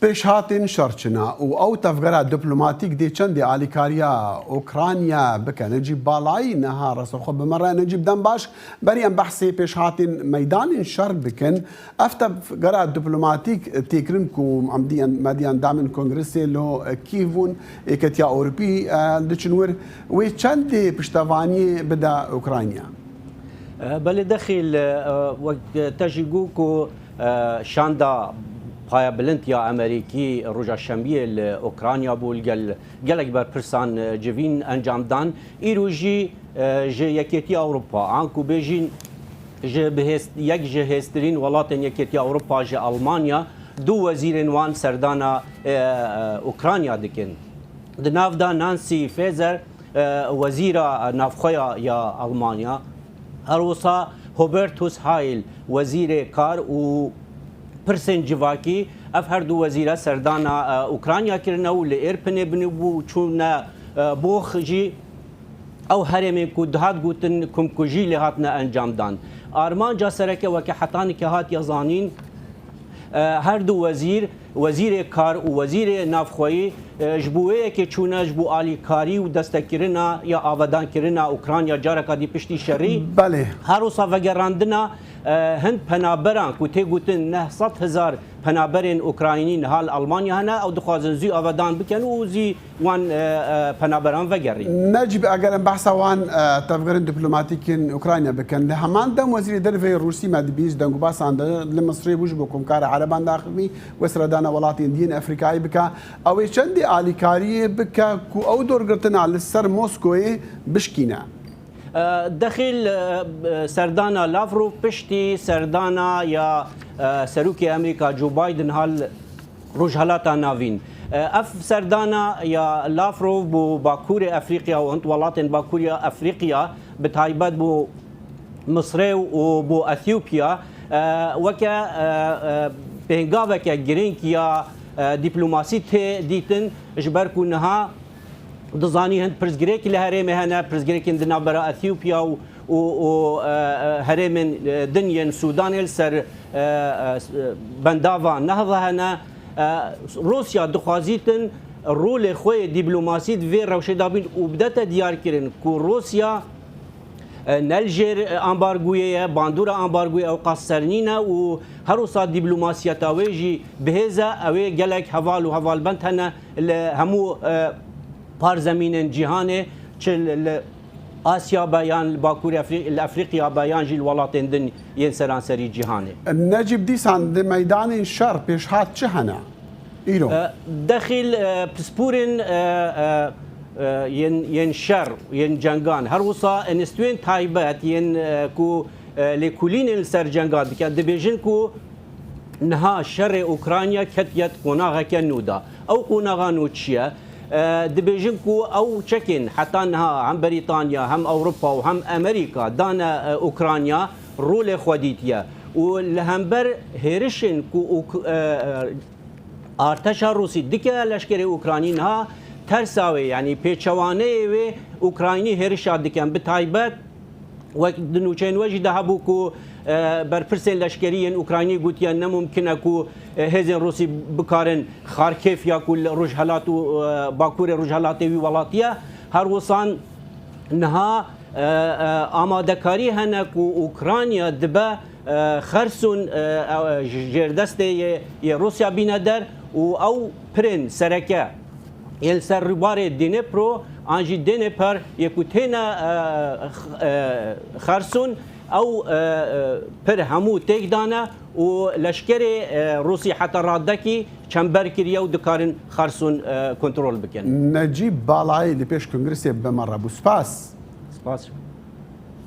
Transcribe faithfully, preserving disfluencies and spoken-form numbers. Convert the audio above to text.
Pêşhatên şer çi ne û ew tevgera diplomatîk dê çendê alîkariya Ukrayna bike? Necîb Balayî niha rastexwe bi me re. Necîb, dem baş. Berî em behsê pêşhatên meydanên şer bikin, ev tevgera diplomatîk têkirin ku em dî-, me dî endamên Kongresê lo Kîv bûn, Yeketiya Ewropî, e, diçin wir, wê çendê piştevaniyê bide Ukrayna? E, belê Dexîl, e, wek te jî got ku, e, şanda payebilind ya Amerîkî roja Şemiyê li Ukrayna bû, li gel gelek berpirsan, e, civîn encam dan. Îro jî, e, ji Yekêtiya Ewropa, an ku bêjin ji bihêst-, yek ji hêztirîn welatên Yekêtiya Ewropa, ji Almanya, du wezîrên wan serdana, e, e, Ukrayna dikin. Di nav de Nancy Faeser, e, wezîra navxweya ya Almanya, her wisa Hubertus Heil, wezîrê kar û pirsên civakî, ev her du wezîre serdana, e, Ukrayna kirine û li Êrpinê binîbû, çûne, e, Box jî ew herêmên ku dihat gotin kumkujî lê hatine encam dan. Armanca sereke weke heta nike hatiye zanîn, e, her du wezîr, wezîrê kar û wezîrê navxweyî, e, ji bo wê yekê çûne ji bo alîkarî û destekirina ya avadankirina Ukrayna careka dî piştî şerî. Belê. Her wisa vegerandina, e, hin penaberan ku tê gotin neh sed hezar penaberên Ukraynî niha li Almanya hene, ew dixwazin zû avadan bikin û zû wan, e, e, penaberan vegerîn. Necîb, eger em behsa wan, e, tevgerên diplomatîk yên Ukrayna bikin, li heman dem Wezîrê Derve yê Rûsî me dibîst deng û basan de li Misrê bû ji bo Komkara Ereban daxivî, wê seredana welatên diyên Efrîkayê bike. Ew ê çendê alîkariyê bike ku ew dorgirtina li ser Moskoyê bişkîne? E, Dexîl, e, serdana Lavrov piştî serdana ya, e, Serokê Amerîka Joe Biden hal Rojhelata Navîn. E, ev serdana ya Lavrov bo Bakurê Efrîqya û hin welatên Bakurê Efrîqya, bi taybet bo Misrê û bo Etiyopya, e, weke, e, e, pêngaveke girîng ya, e, dîplomasî tê dîtin, ji ber ku niha dizanî hin pirsgirêkî li herêmê hene, pirsgirêkên di navbera Etiyopya û, û, û, e, e, herêmên, e, din yên Sûdanê li ser, e, e, bendava Nehda hene. E, Rûsya dixwazîtin rolê xwe yê dîplomasî di vê rewşê de bîn û bidete diyarkirin ku Rûsya, e, ne li jêr, e, ambargoyê ye, bandora ambargoyê ew qas ser nîne û her wisa dîplomasiyeta wê jî bihêz e. Ew ê gelek heval û hevalbend hene li hemû, e, parzemînên cîhanê, çi li, li Asya be yan li Bakurê Efrî-, li Efrîqya be yan jî li welatên din yên seranserî cîhanê. Necîb, dîsan di meydanên şer pêşhat çi hene? Îro. E, Dexîl, e, pisporên, e, e, e, yên, yên şer, yên cengan, her wisa enstitûyên taybet yên, e, ku, e, lêkolînên li ser cenga dikin, dibêjin ku niha şerê Ukrayna ketiye di qonaxeke nû de. Ew qonaxa nû çi ye? E, dibêjin ku ew çekên heta niha hem Brîtanya, hem Ewropa û hem Amerîka dane, e, Ukrayna, rolê xwe dîtiye. Û li hember hêrişên ku Uk-, e, e, arteşa Rûsî dike leşkerê Ukraynî niha tersa wê, yanî pêçewaneyê wê Ukraynî hêrişa dikin. Bi taybet wek di nûçeyên we jî de hebû ku, e, berpirsên leşkerî yên Ukraynî gotiye ne mumkin e ku, e, hêzên Rûsî bikarin Xarkêf ya ku li rojhelat û, e, bakurê rojhelatê wî welatî ye. Her wisan niha, e, e, amadekarî hene ku Ukrayna dibe, e, Xersûn, e, e, ji jêrdestê yê, yê Rûsya bîne der û ew pirên sereke yên li ser rûbarê Dnipro an jî Dnieper yê ku têne, e, x-, e, Xersûn, ew, e, e, pir hemû têk dane û leşkerê, e, Rûsî heta radekî çember kiriye û dikarin Xersûn, e, kontrol bikin. Necîb Balayî li pêş Kongresê bi me re bû. Spas. Spas.